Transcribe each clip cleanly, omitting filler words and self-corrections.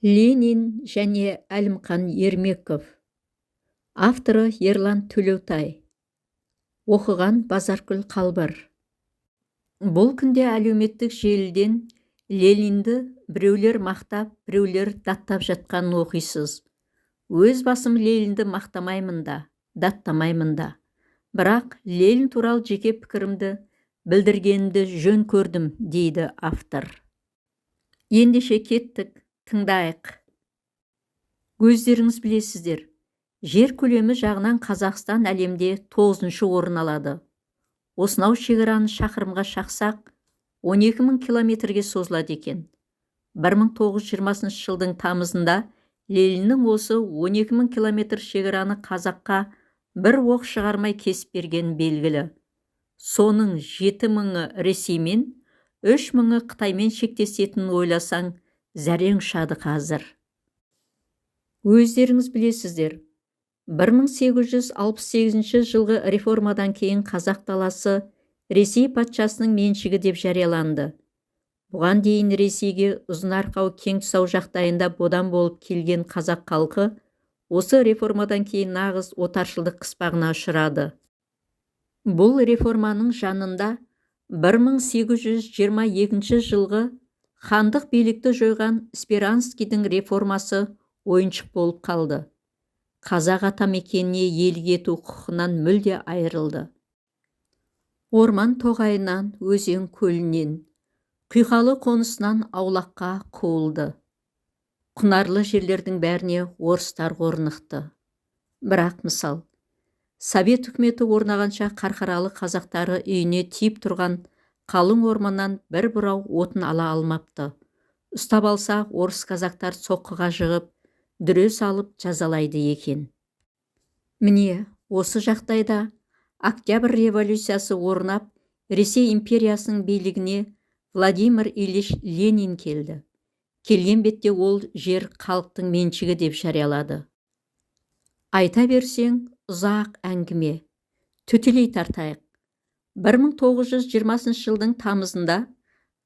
Ленин және Әлімқан Ермеков. Авторы Ерлан Төлеутай. Оқыған Базаркүл Қалбыр. Бұл күнде әлеуметтік желіден Ленинді біреулер мақтап, біреулер даттап жатқанын оқисыз. Өз басым Ленинді мақтамаймын да, даттамаймын да. Бірақ Ленин туралы жеке пікірімді білдіргенімді жөн көрдім, дейді автор. Ендеше кеттік, тыңдайық. Өздеріңіз білесіздер, жер көлемі жағынан Қазақстан әлемде 9-шы орын алады. Осынау шекараны шақырымға шақсақ, 12 мың километрге созылады екен. 1920 жылдың тамызында Лениннің осы 12 мың километр шекараны қазаққа бір оқ шығармай кесіп бергені белгілі. Соның 7 мыңы Ресеймен, 3 мыңы Қытаймен шектесетінін ойласаң, зәрең ұшады қазір. Өздеріңіз білесіздер, 1868 жылғы реформадан кейін қазақ даласы Ресей патшасының меншігі деп жарияланды. Бұған дейін Ресейге ұзын арқау кең тұсау жағдайында бодан болып келген қазақ халқы осы реформадан кейін нағыз отаршылдық қыспағына ұшырады. Бұл реформаның жанында 1822 жылғы хандық билікті жойған Сперанскийдің реформасы ойыншық болып қалды. Қазақ атамекеніне иелік ету құқығынан мүлде айырылды. Орман тоғайынан, өзен көлінен, құйқалы қонысынан аулаққа қуылды. Құнарлы жерлердің бәріне орыстар орнықты. Бірақ мысал, Совет үкіметі орнағанша Қарқаралы қазақтары үйіне тиіп тұрған қалың орманнан бір бұрау отын ала алмапты. Ұстап алса, орыс казактар соққыға жығып, дүре салып жазалайды екен. Міне, осы жағдайда Октябрь революциясы орнап, Ресей империясының билігіне Владимир Ильич Ленин келді. Келген бетте ол жер халықтың меншігі деп жариялады. Айта берсең, ұзақ әңгіме. Төтелей тартайық. 1920 жылдың тамызында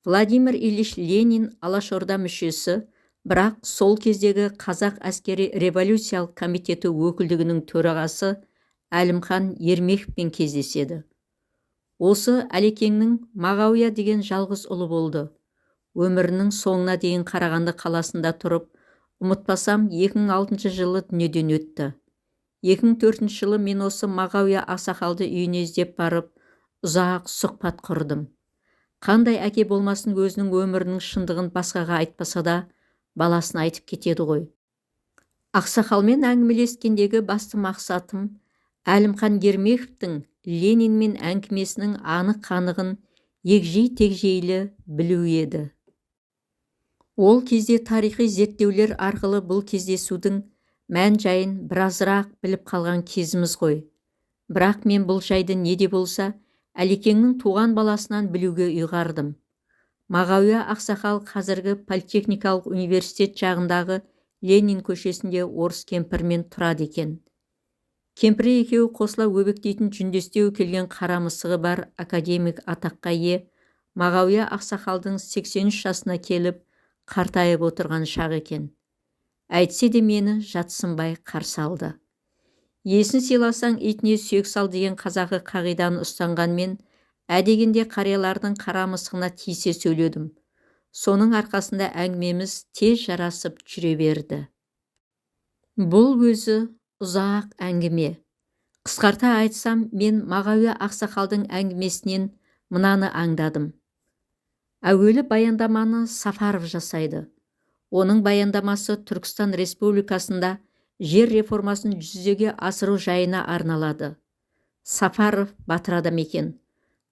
Владимир Ильич Ленин Алашорда мүшесі, бірақ сол кездегі Қазақ әскери революциялық комитеті өкілдігінің төрағасы Әлімхан Ермековпен кездеседі. Осы Әлекеңнің Мағауия деген жалғыз ұлы болды. Өмірінің соңына дейін Қарағанды қаласында тұрып, ұмытпасам, 2006 жылы дүниеден өтті. 2004 жылы мен осы Мағауия ақсақалды үйіне іздеп барып, ұзақ сұхбат құрдым. Қандай әке болмасын өзінің өмірінің шындығын басқаға айтпаса да, баласына айтып кетеді ғой. Ақсақалмен әңгімелескендегі басты мақсатым Әлімхан Ермековтің Ленинмен әңгімесінің анық-қанығын егжей-тегжейлі білу еді. Ол кезде тарихи зерттеулер арқылы бұл кездесудің мән-жайын біразырақ біліп қалған кезіміз ғой. Бірақ мен бұл жайды не де болса Әлекеңнің туған баласынан білуге ұйғардым. Мағауия ақсақал қазіргі политехникалық университет жағындағы Ленин көшесінде орыс кемпірмен тұрады екен. Кемпірі екеуі қосыла өбектейтін жүндестеу келген қара мысығы бар академик атаққа ие Мағауия ақсақалдың 83 жасына келіп, қартайып отырған шағы екен. Әйтсе де мені жатсынбай қарсы алды. Иесін сыйласаң, итіне сүйек сал деген қазақы қағиданы ұстанғанмен, ә дегенде қариялардың қара мысығына тиісе сөйледім. Соның арқасында әңгімеміз тез жарасып жүре берді. Бұл өзі ұзақ әңгіме. Қысқарта айтсам, мен Мағауия ақсақалдың әңгімесінен мынаны аңдадым. Әуелі баяндаманы Сафаров жасайды. Оның баяндамасы Түркістан Республикасында жер реформасын жүзеге асыру жайына арналады. Сафаров батыр адам екен.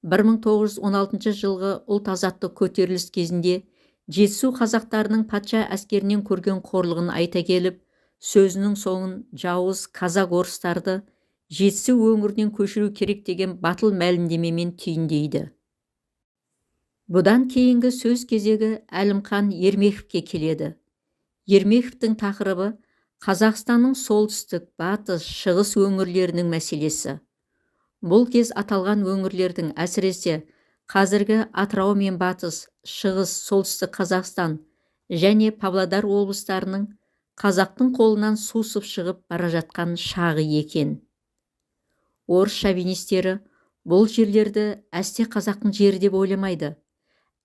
1916 жылғы ұлт азаттық көтеріліс кезінде Жетісу қазақтарының патша әскерінен көрген қорлығын айта келіп, сөзінің соңын жауыз казак орыстарды Жетісу өңірінен көшіру керек деген батыл мәлімдемемен түйіндейді. Бұдан кейінгі сөз кезегі Әлімқан Ермековке келеді. Ермековтің тақырыбы Қазақстанның солтүстік, батыс, шығыс өңірлерінің мәселесі. Бұл кез аталған өңірлердің, әсіресе қазіргі Атырау мен батыс, шығыс, солтүстік Қазақстан Және Павлодар облыстарының қазақтың қолынан сусып шығып бара жатқан шағы екен. Орыс шовинистері бұл жерлерді әсте қазақтың жері деп ойламайды.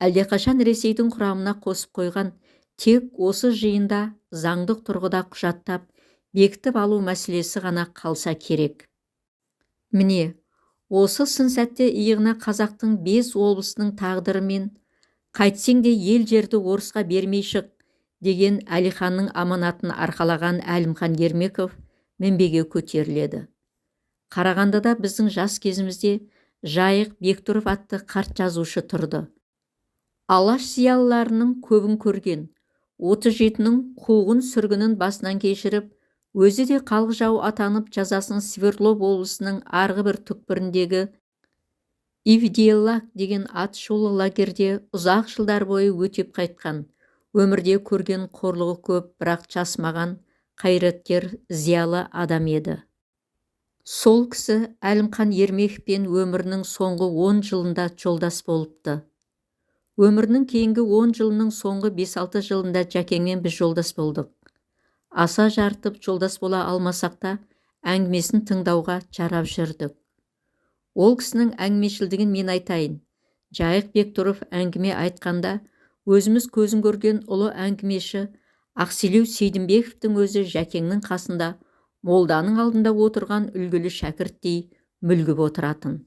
Әлдеқашан Ресейдің құрамына қосып қойған, тек осы жиында заңдық тұрғыда құжаттап, бекітіп алу мәселесі ғана қалса керек. Міне, осы сын сәтте иығына қазақтың 5 облысының тағдыры мен «Қайтсең де ел жерді орысқа бермей шық» деген Әлиханның аманатын арқалаған Әлімхан Ермеков мінбеге көтеріледі. Қарағандыда біздің жас кезімізде Жайық Бектұров атты қарт жазушы тұрды. Алаш зиялыларының көбін көрген, 37-нің қуғын-сүргінін басынан кешіріп, өзі де халық жауы атанып, жазасын Свердлов облысының арғы бір түкпіріндегі Ивделаг деген атышулы лагерде ұзақ жылдар бойы өтеп қайтқан, өмірде көрген қорлығы көп, бірақ жасымаған қайраткер, зиялы адам еді. Сол кісі Әлімхан Ермековпен өмірінің соңғы 10 жылында жолдас болыпты. Өмірінің кейінгі 10 жылының соңғы 5-6 жылында Жәкеңмен біз жолдас болдық. Аса жарытып жолдас бола алмасақ та, әңгімесін тыңдауға жарап жүрдік. Ол кісінің әңгімешілдігін мен айтайын. Жайық Бектұров әңгіме айтқанда, өзіміз көзін көрген ұлы әңгімеші Ақселеу Сейдімбековтің өзі Жәкеңнің қасында молданың алдында отырған үлгілі шәкірттей мүлгіп отыратын.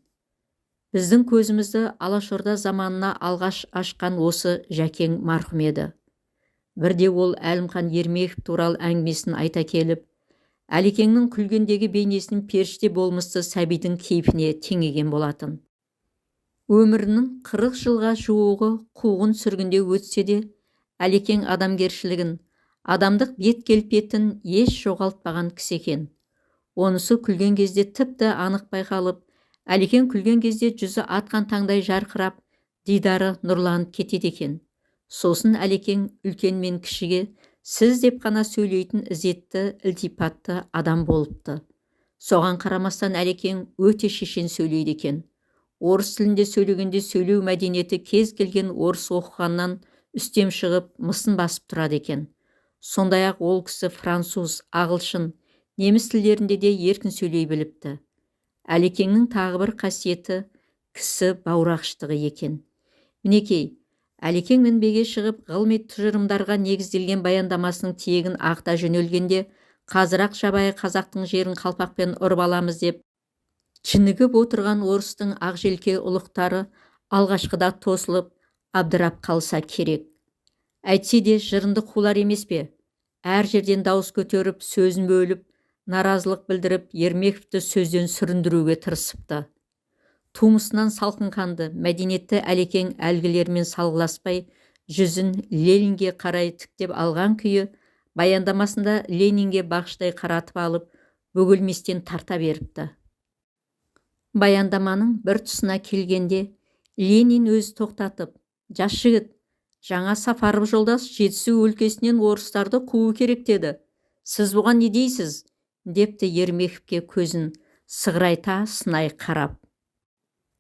Біздің көзімізді Алашорда заманына алғаш ашқан осы Жәкең марқұм еді. Бірде ол Әлімхан Ермеков туралы әңгімесін айта келіп, Әлекеңнің күлгендегі бейнесін періште болмысты сәбидің кейпіне теңеген болатын. Өмірінің 40 жылға жуығы қуғын сүргінде өтсе де, Әлекең адамгершілігін, адамдық бет келбетін еш жоғалтпаған кісі екен. Онысы күлген кезде тіпті анық байқалып, Әлекең күлген кезде жүзі атқан таңдай жарқырап, дидары нұрланып кетеді екен. Сосын Әлекең үлкен мен кішіге сіз деп қана сөйлейтін ізетті, ілтипатты адам болыпты. Соған қарамастан Әлекең өте шешен сөйлейді екен. Орыс тілінде сөйлегенде сөйлеу мәдениеті кез келген орыс оқығаннан үстем шығып, мысын басып тұрады екен. Сондай-ақ ол кісі француз, ағылшын, неміс тілдерінде де еркін сөйлей біліпті. Әлекеңнің тағы бір қасиеті кісі баурағыштығы екен. Мінекей, Әлекең мінбеге шығып, ғылыми тұжырымдарға негізделген баяндамасының тиегін ағыта жөнелгенде, қазір-ақ жабайы қазақтың жерін қалпақпен ұрып аламыз деп жінігіп отырған орыстың ақжелке ұлықтары алғашқыда тосылып, абдырап қалса керек. Әйтсе де жырынды қулар емес пе? Әр жерден дауыс көтеріп, сөзін бөліп, наразылық білдіріп, Ермековті сөзден сүріндіруге тырысыпты. Тумысынан салқынқанды, мәдениетті Әлекең әлгілермен салғыласпай, жүзін Ленинге қарай тіктеп алған күйі баяндамасында Ленинге бағыштай қаратып алып, бөгелместен тарта беріпті. Баяндаманың бір тұсына келгенде Ленин өзі тоқтатып, «Жас жігіт, жаңа Сафаров жолдас Жетісу өлкесінен орыстарды қуу керек деді. Сіз бұған не дейсіз?» депті Ермековке көзін сығырайта сынай қарап.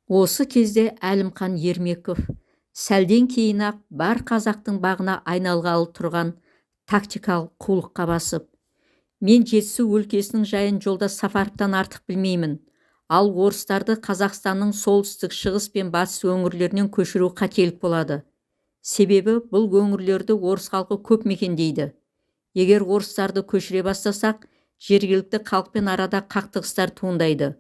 Осы кезде Әлімхан Ермеков сәлден кейін-ақ бар қазақтың бағына айналғалы тұрған тактикалық қулыққа басып, «Мен Жетісу өлкесінің жайын жолдас Сафаровтан артық білмеймін, ал орыстарды Қазақстанның солтүстік, шығыс пен батыс өңірлерінен көшіру қателік болады. Себебі бұл өңірлерді орыс халқы көп мекендейді. Егер орыстарды көшіре бастасақ, жергілікті халықпен арада қақтығыстар туындайды.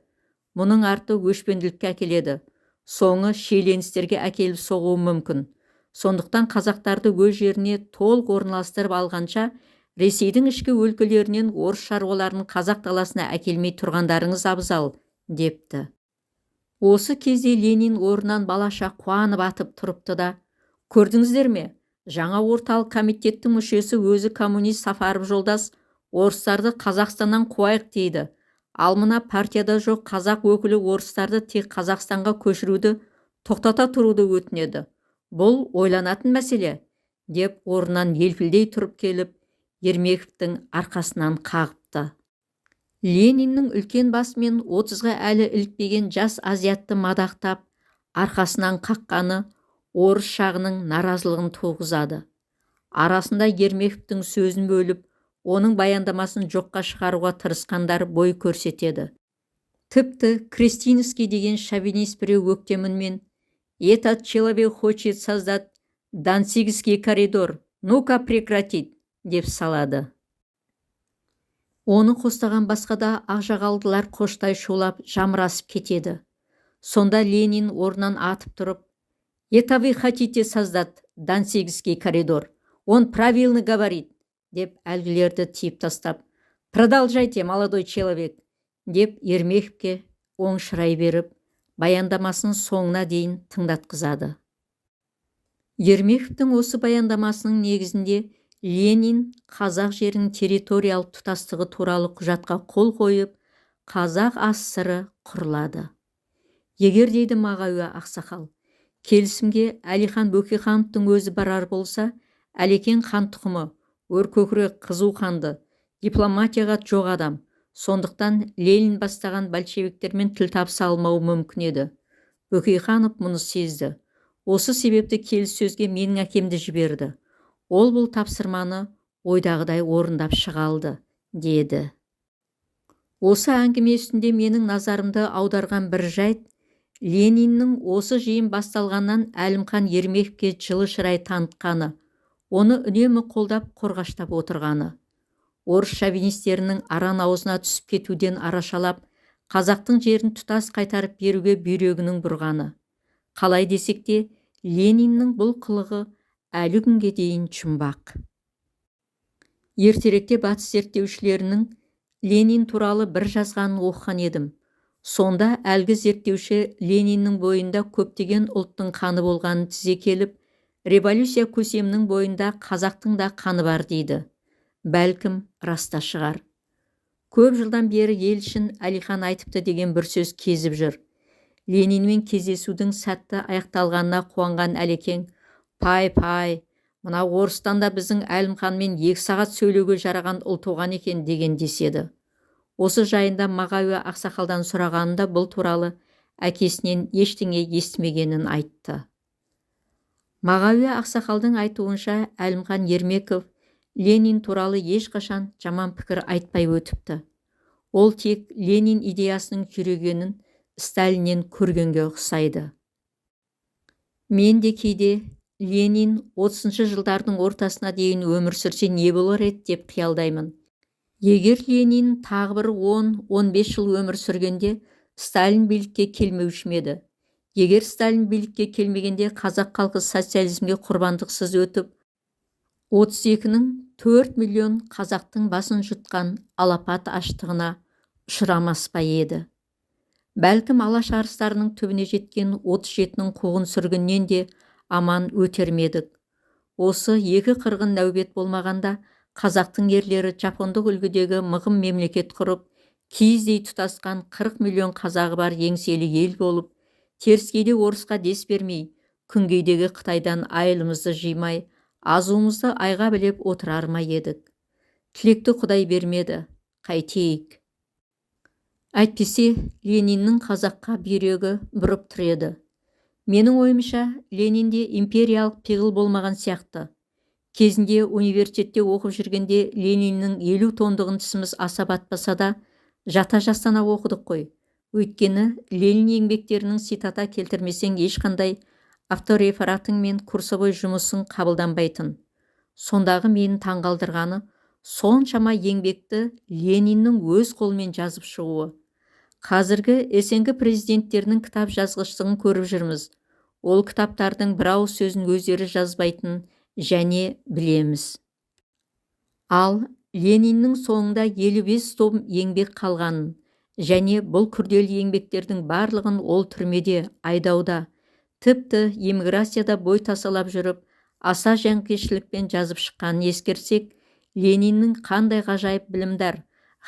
Мұның арты өшпенділікке әкеледі, соңы шиеленістерге әкеліп соғуы мүмкін. Сондықтан қазақтарды өз жеріне толық орналастырып алғанша Ресейдің ішкі өлкелерінен орыс шаруаларын қазақ даласына әкелмей тұрғандарыңыз абзал», депті. Осы кезде Ленин орнынан балаша қуанып атып тұрыпты да, «Көрдіңіздер ме, жаңа орталық комитеттің мүшесі өзі коммунист Сафаров жолдас орыстарды Қазақстаннан қуайық дейді. Ал мына партияда жоқ қазақ өкілі орыстарды тек Қазақстанға көшіруді тоқтата тұруды өтінеді. Бұл ойланатын мәселе», деп орнынан елпілдей тұрып келіп, Ермековтің арқасынан қағыпты. Лениннің үлкен басымен 30-ға әлі ілікпеген жас азиатты мадақтап, арқасынан қаққаны орыс жағының наразылығын туғызады. Арасында Ермековтің сөзін бөліп, оның баяндамасын жоққа шығаруға тырысқандар бой көрсетеді. Тіпті Крестинский деген шовинист біреу өктем үнмен: «Этот человек хочет создать Данцигский коридор, ну-ка прекратить!» – деп салады. Оны қостаған басқа да ақжағалылар қоштай шулап, жамырасып кетеді. Сонда Ленин орнынан атып тұрып: «Это вы хотите создать Данцигский коридор, он правильно говорит!» – деп, әлгілерді тиіп тастап: «Продолжайте, молодой человек!» – деп, Ермековке оң шырай беріп, баяндамасын соңына дейін тыңдатқызады. Ермековтің осы баяндамасының негізінде Ленин қазақ жерінің территориялық тұтастығы туралы құжатқа қол қойып, Қазақ АССР құрылады. Егер, дейді Мағауия ақсақал, келісімге Әлихан Бөкейхановтың өзі барар болса, Әлекең хан тұқымы, өркөкірек, қызу қанды, дипломатияға жоқ адам, сондықтан Ленин бастаған большевиктермен тіл табыса алмауы мүмкін еді. Бөкейханов мұны сезді, осы себепті келіссөзге менің әкемді жіберді, ол бұл тапсырманы ойдағыдай орындап шыға алды, деді. Осы әңгіме үстінде менің назарымды аударған бір жайт – Лениннің осы жиын басталғаннан Әлімхан Ермековке жылы шырай танытқаны, оны үнемі қолдап, қорғаштап отырғаны, орыс шовинистерінің аран аузына түсіп кетуден арашалап, қазақтың жерін тұтас қайтарып беруге бүйрегінің бұрғаны. Қалай десек те, Лениннің бұл қылығы әлі күнге дейін жұмбақ. Ертеректе батыс зерттеушілерінің Ленин туралы бір жазғанын оқыған едім. Сонда әлгі зерттеуші Лениннің бойында көптеген ұлттың қаны болғанын тізе келіп, революция көсемінің бойында қазақтың да қаны бар дейді. Бәлкім, рас та шығар. Көп жылдан бері ел ішін Әлихан айтыпты деген бір сөз кезіп жүр. Ленинмен кездесудің сәтті аяқталғанына қуанған Әлекең: «Пай, пай, мына орыстан да біздің Әлімханмен 2 сағат сөйлеуге жараған ұл туған екен», – деген деседі. Осы жайында Мағауия ақсақалдан сұрағанымда, бұл туралы әкесінен ештеңе естімегенін айтты. Мағауия ақсақалдың айтуынша, Әлімхан Ермеков Ленин туралы ешқашан жаман пікір айтпай өтіпті. Ол тек Ленин идеясының күйрегенін Сталиннен көргенге ұқсайды. Мен де кейде Ленин 30-жылдардың ортасына дейін өмір сүрсе, не болар еді деп қиялдаймын. Егер Ленин тағы бір 10-15 жыл өмір сүргенде, Сталин билікке келмеуші ме еді? Егер Сталин билікке келмегенде, қазақ халқы социализмге құрбандықсыз өтіп, 32-нің 4 миллион қазақтың басын жұтқан алапат аштығына ұшырамас па еді? Бәлкім, Алаш арыстарының түбіне жеткен 37-нің қуғын-сүргіннен де аман өтер ме едік? Осы екі қырғын нәубет болмағанда, қазақтың ерлері жапондық үлгідегі мығым мемлекет құрып, киіздей тұтасқан 40 миллион қазағы бар еңселі ел болып, теріскейде орысқа дес бермей, күнгейдегі қытайдан айылымызды жимай, азуымызды айға білеп отырар ма едік? Тілекті құдай бермеді, қайтейік? Әйтпесе Лениннің қазаққа бүйрегі бұрып тұр еді. Менің ойымша, Ленинде империялық пиғыл болмаған сияқты. Кезінде университетте оқып жүргенде Лениннің 50 томдығын тісіміз аса батпаса да, жата жастана оқыдық қой. Өйткені Ленин еңбектерінің цитата келтірмесең, ешқандай авторефератың мен курсовой жұмысың қабылданбайтын. Сондағы мені таңғалдырғаны – соншама еңбекті Лениннің өз қолымен жазып шығуы. Қазіргі СНГ президенттерінің кітап жазғыштығын көріп жүрміз. Ол кітаптардың бір ауыз сөзін өздері жазбайтынын және білеміз. Ал Лениннің соңында 55 том еңбек қалғанын және бұл күрделі еңбектердің барлығын ол түрмеде, айдауда, тіпті эмиграцияда бой тасалап жүріп, аса жанкештілікпен жазып шыққанын ескерсек, Лениннің қандай ғажайып білімдар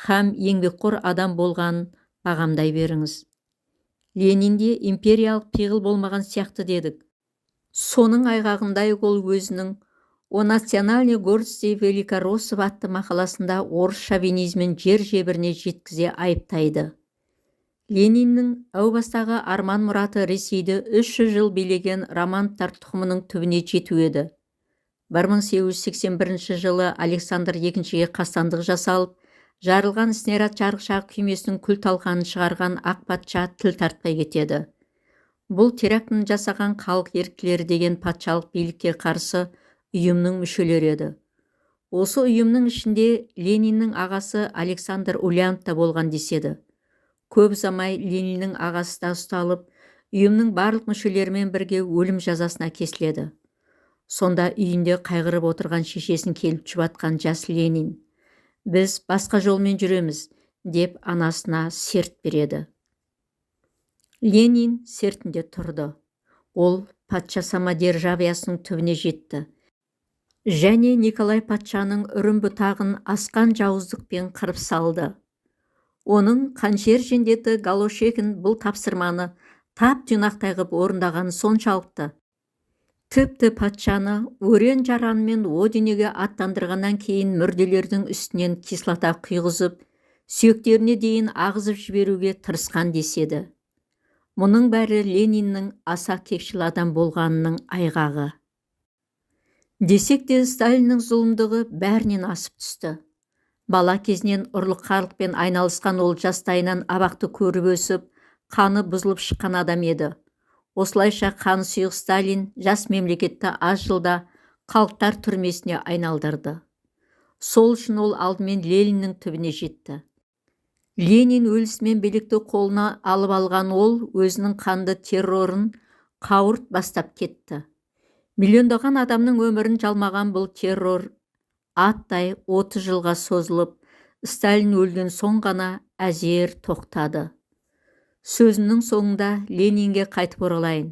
һәм еңбекқор адам болғанын бағамдай беріңіз. Ленинде империялық пиғыл болмаған сияқты дедік. Соның айғағындай ол өзінің «О национальной гордости великороссов» атты мақаласында орыс шовинизмін жер-жебіріне жеткізе айыптайды. Лениннің әу бастағы арман-мұраты Ресейді 300 жыл билеген Романовтар тұқымының түбіне жету еді. 1881 жылы Александр II-ге қастандық жасалып, жарылған снаряд жарықшақ күймесінің күл-талқанын шығарған ақ патша тіл тартпай кетеді. Бұл терактіні жасаған халық еріктілері деген патшалық билікке қарсы ұйымның мүшелері еді. Осы ұйымның ішінде Лениннің ағасы Александр Ульянов та болған деседі. Көп ұзамай Лениннің ағасы да ұсталып, ұйымның барлық мүшелерімен бірге өлім жазасына кесіледі. Сонда үйінде қайғырып отырған шешесін келіп жұбатқан жас Ленин: «Біз басқа жолмен жүреміз», – деп анасына серт береді. Ленин сертінде тұрды. Ол патша самодержавиясының түбіне жетті және Николай патшаның үрім-бұтағын асқан жауыздықпен қырып салды. Оның қаншер жендеті Голощекин бұл тапсырманы тап-тұйнақтай ғып орындағаны соншалықты, тіпті патшаны өрен-жаранымен о дүниеге аттандырғаннан кейін мүрделердің үстінен кислота құйғызып, сүйектеріне дейін ағызып жіберуге тырысқан деседі. Мұның бәрі Лениннің аса кекшіл адам болғанының айғағы. Десек те, Сталиннің зұлымдығы бәрінен асып түсті. Бала кезінен ұрлық-қарлықпен айналысқан ол жастайынан абақты көріп өсіп, қаны бұзылып шыққан адам еді. Осылайша қаны сұйық Сталин жас мемлекетті аз жылда халықтар түрмесіне айналдырды. Сол үшін ол алдымен Лениннің түбіне жетті. Ленин өлісімен билікті қолына алып алған ол өзінің қанды террорын қауырт бастап кетті. Миллиондаған адамның өмірін жалмаған бұл террор аттай 30 жылға созылып, Сталин өлген соң ғана әзер тоқтады. Сөзімнің соңында Ленинге қайтып оралайын.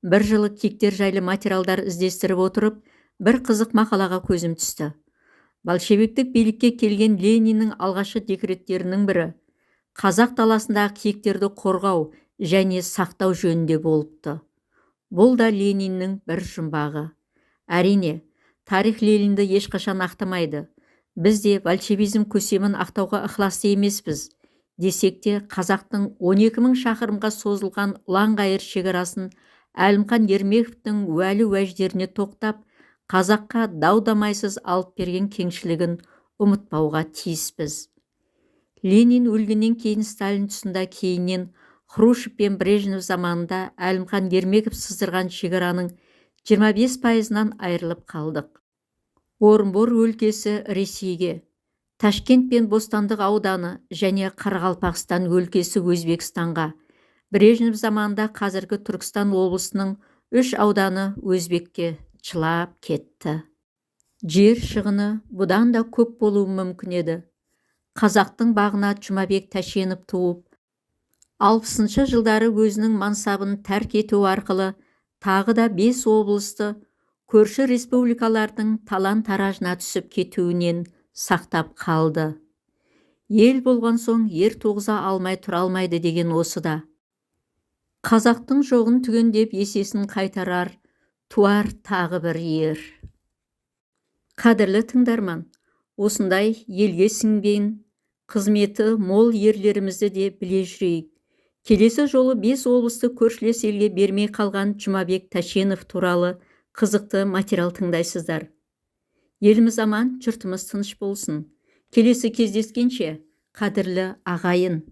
Бір жылы киіктер жайлы материалдар іздестіріп отырып, бір қызық мақалаға көзім түсті. Большевиктік билікке келген Лениннің алғашқы декреттерінің бірі қазақ даласындағы киіктерді қорғау және сақтау жөнінде болыпты. Бұл да Лениннің бір жұмбағы. Әрине, тарих Ленинді ешқашан ақтамайды. Біз де большевизм көсемін ақтауға ықыласты емеспіз. Десек те, қазақтың 12 мың шақырымға созылған ұлан-ғайыр шекарасын Әлімхан Ермековтің уәлі уәждеріне тоқтап, қазаққа дау-дамайсыз алып берген кеңшілігін ұмытпауға тиіспіз. Ленин өлгеннен кейін Сталин тұсында, кейіннен Хрущев пен Брежнев заманында Әлімхан Ермеков сыздырған шекараның 25%-ынан айырылып қалдық. Орынбор өлкесі Ресейге, Ташкент пен Бостандық ауданы және Қарақалпақстан өлкесі Өзбекстанға, Брежнев заманында қазіргі Түркістан облысының үш ауданы өзбекке жылап кетті. Жер шығыны бұдан да көп болуы мүмкін еді. Қазақтың бағына Жұмабек Тәшенов туып, 60-шы жылдары өзінің мансабын тәрк ету арқылы тағы да бес облысты көрші республикалардың талан-таражына түсіп кетуінен сақтап қалды. Ел болған соң ер туғыза алмай тұра алмайды деген осы да. Қазақтың жоғын түгендеп, есесін қайтарар туар тағы бір ер. Қадірлі тыңдарман, осындай елге сіңген қызметі мол ерлерімізді де біле жүрейік. Келесі жолы бес облысты көршілес елге бермей қалған Жұмабек Тәшенов туралы қызықты материал тыңдайсыздар. Еліміз аман, жұртымыз тыныш болсын. Келесі кездескенше, қадірлі ағайын.